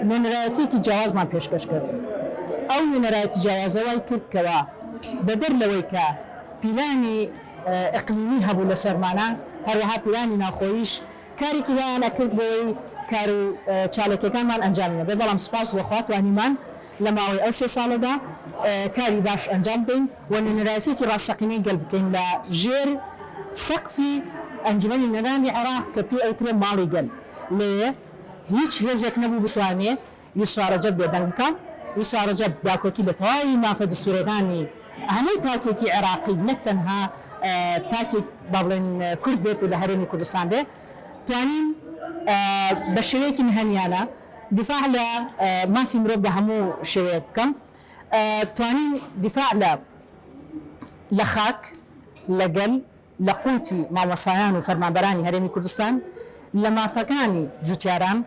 نوێنەرایەتییەکی جیاوازمان پێشکەش کرد. ئەو نوێنەرایەتی جیاوازە وای کرد کەوا بەدەر لەوەی کە پیلانی ئیقلیمی هەبوو لەسەرمانا، هەروەها پیلانی ناوخۆییش کارێکی وایان ئەکرد بۆوەی کار و چاالکیەکانمان ئەنجامی نەبێت، بەڵام سوپاس بۆ خوا توانیمان لە ماوەی ئەو سێ ساڵەدا کاری باش ئەنجام بدەین و نوێنەرایەتیەکی ڕاستەقینەی گەل بکەین لە ژێر سەقفی ئەنجومەنی نوێنەرانی عێراق کە پێی ئەوترێ ماڵی گەل. لێ هیچ هێزێک نەبوو بتوانێ یوسرا ڕەجەب بێدەنگ بکا. یوسرا ڕەجەب داکۆکی لە تەواوی مافە دستوریەکانی هەموو تاکێکی عێراقی نەک تەنها تاکێک با بڵێین کورد بێت و لە هەرێمی کوردستان بێ توانیم بە شێوەیەکی مهەنیانە دیفاع لە مافی مرۆڤ بە هەموو شێوەیەک بکەم توانیم دیفاع لە لە خاک لە گەل لە قوتی مامۆستایان و فەرمانبەرانی هەرێمی کوردستان لە مافەکانی جوتیاران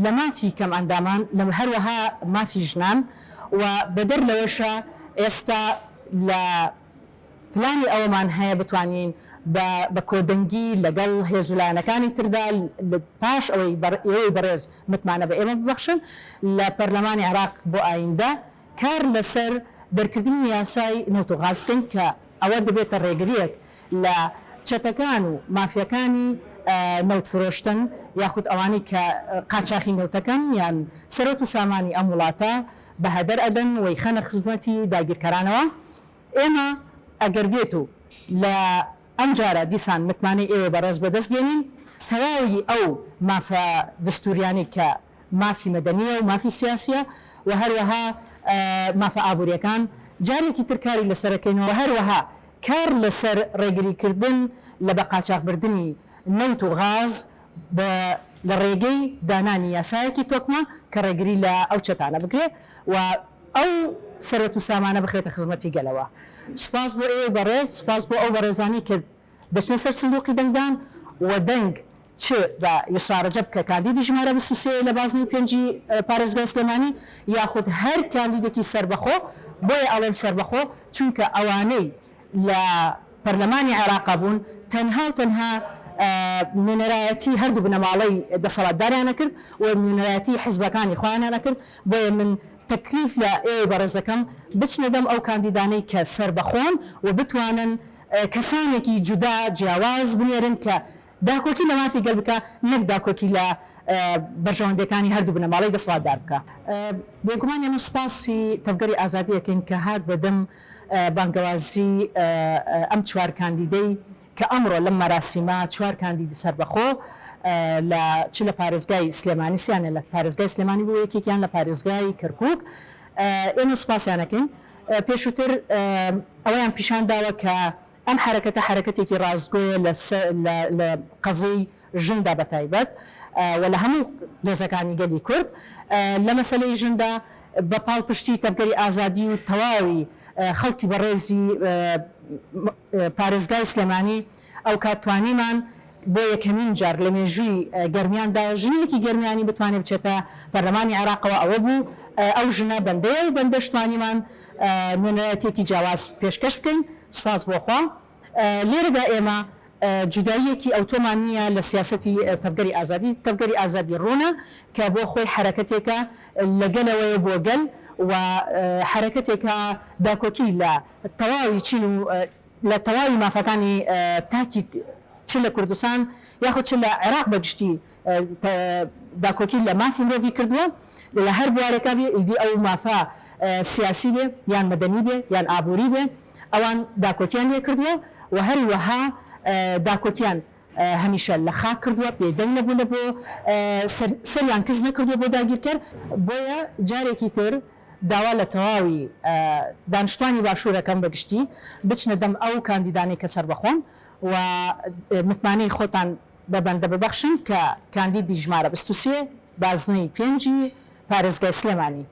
لە مافی کەمئەندامان لە هەروەها مافی ژنان و بەدەر لەوەشە ئێستا لە پلانی ئەوەمان هەیە بتوانین بە بە کۆدەنگی لەگەڵ هێز و لایەنەکانی تردا لە پاش ئەوەی ئێوەی بەڕێز متمانە بە ئێمە ببەخشن لە پەرلەمانی عێراق بۆ ئایندە کار لەسەر دەرکردنی یاسای نەوت و غاز بکەین کە ئەوە دەبێتە ڕێگرییەک لە چەتەکان و مافیاکانی نەوت فرۆشتن یاخود ئەوانەی کە قاچاخی نەوتەکەن یان سەرەوت و سامانی ئەم وڵاتە بە هەدەر ئەدەن و ئەیخەنە خزمەتی داگیرکەرانەوە. ئێمە ئەگەر بێت و لە ئەمجارە دیسان متمانەی ئێوەی بەڕێز بەدەست بێنین تەواوی ئەو مافە دستوریانەی کە مافی مەدەنییە و مافی سیاسییە و هەروەها مافە ئابوورییەکان جارێکی تر کاری لەسەر ئەکەینەوە و هەروەها کار لەسەر ڕێگریکردن لە بەقاچاخبردنی نەوت و غاز بە لە ڕێگەی دانانی یاسایەکی تۆکمە کە ڕێگری لە ئەو چەتانە بکرێ و ئەو سەروەت و سامانە بخرێتە خزمەتی گەلەوە. سوپاس بۆ ئێوەی بەڕێز، سوپاس بۆ ئەو بەڕێزانەی کە دەچنە سەر سندوقی دەنگدان و دەنگ چ بە یوسرا رەجەب کە کاندیدی ژمارە 23 یە لە بازنەی پێنجی پارێزگای سلێمانی یاخود هەر کاندیدێکی سەربەخۆ، بۆیە ئەڵێم سەربەخۆ چونکە ئەوانەی لە پەرلەمانی عێراقا بوون تەنها و تەنها نوێنەرایەتی هەردوو بنەماڵەی دەسەڵاتداریان ئەکرد و نوێنەرایەتی حزبەکانی خۆیانیان ئەکرد، بۆیە من تەکلیف لە ئێوەی بەڕێز دەکەم بچنە دەم ئەو کاندیدانەی کە سەربەخۆن و بتوانن کەسانێکی جودا جیاواز بنێرن کە داکۆکی لە مافی گەل بکا نەک داکۆکی لە بەرژەوەندیەکانی هەردوو بنەماڵەی دەسەڵاتدار بکا. بێگومان ئێمە سوپاسی تەڤگەری ئازادی ئەکەین کە هات بە دەم بانگەوازی ئەم چوار کاندیدەی کە ئەمڕۆ لەم مەراسیمە چوار کاندیدی سەربەخۆ لە چ لە پارێزگای سلێمانی سیانە لە پارێزگای سلێمانی بوو یەکێکیان لە پارێزگای کەرکوک ئێمە سوپاسیان ئەکەین پێشووتر ئەوەیان پیشان داوە کە ئەم حەرەکەتە حەرەکەتێکی ڕاستگۆیە لە لە قەزیەی ژندا بە تایبەت و لە هەموو دۆزەکانی گەلی کورد لە مەسەلەی ژندا بە پاڵپشتی تەڤگەری ئازادی و تەواوی خەڵکی بەڕێزی پارێزگای سلێمانی ئەوکات توانیمان بۆ یەکەمین جار لە مێژووی گەرمیاندا ژنێکی گەرمیانی بتوانێت بچێتە پەرلەمانی عێراقەوە ئەوە بوو ئەو ژنە بەندەیە و بەندەش توانیمان نوێنەرایەتیەکی جیاواز پێشکەش بکەین سوپاس بۆ خوا لێرەدا ئێمە جوداییەکی ئەوتۆمان نییە لە سیاسەتی تەڤگەری ئازادی، تەڤگەری ئازادی ڕوونە کە بۆ خۆی حەرەکەتێکە لە گەلەوەیە بۆ گەل و حەرەکەتێکە داکۆکی لە تەواوی چین و لە تەواوی مافەکانی تاکی چ لە کوردستان یاخود چ لە عێراق بە گشتی داکۆکی لە مافی مرۆڤی کردووە لە هەر بوارێکا بێ ئیدی ئەو مافە سیاسی بێ یان مەدەنی بێ یان ئابووری بێ ئەوان داکۆکیان لێ کردووە و هەروەها داکۆکیان هەمیشە لە خاک کردووە بێدەنگ نەبوونە بۆ سەریان کز نەکردووە بۆ داگیرکەر. بۆیە جارێکی تر داوا لە تەواوی دانیشتوانی باشوور ئەکەم بە گشتی بچنە دەم ئەو کاندیدانەی کە سەربەخۆن و متمانەی خۆتان بە بەندە ببەخشن کە کاندیدی ژمارە 23 بازنەی پێنجی پارێزگای سلێمانی.